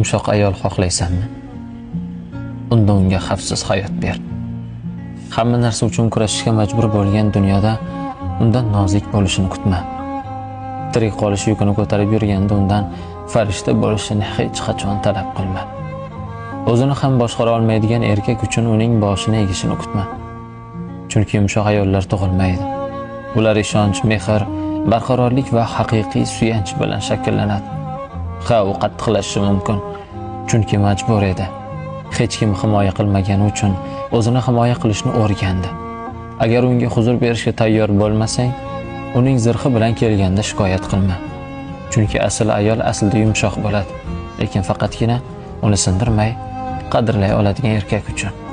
Yumshoq ayol xohlaysanmi? Unda unga xavfsiz hayot ber. Hamma narsa uchun kurashishga majbur bo'lgan dunyoda undan nozik bo'lishini kutma. Tirik qolish yukini ko'tarib yurganda undan farishta bo'lishini hech qachon talab qilma. O'zini ham boshqara olmaydigan erkak uchun uning boshini egishini kutma. Chunki yumshoq ayollar tug'ilmaydi. Ular ishonch, mehr, barqarorlik va haqiqiy suyanch bilan shakllanadi. Ha, u qattiqlashishi mumkin, chunki majbur edi. Hech kim himoya qilmagani uchun o'zini himoya qilishni o'rgandi. Agar unga huzur berishga tayyor bo'lmasang, uning zirhi bilan kelganda shikoyat qilma. Chunki asl ayol aslida yumshoq bo'ladi, lekin faqatgina uni sindirmay qadrlay oladigan erkak uchun.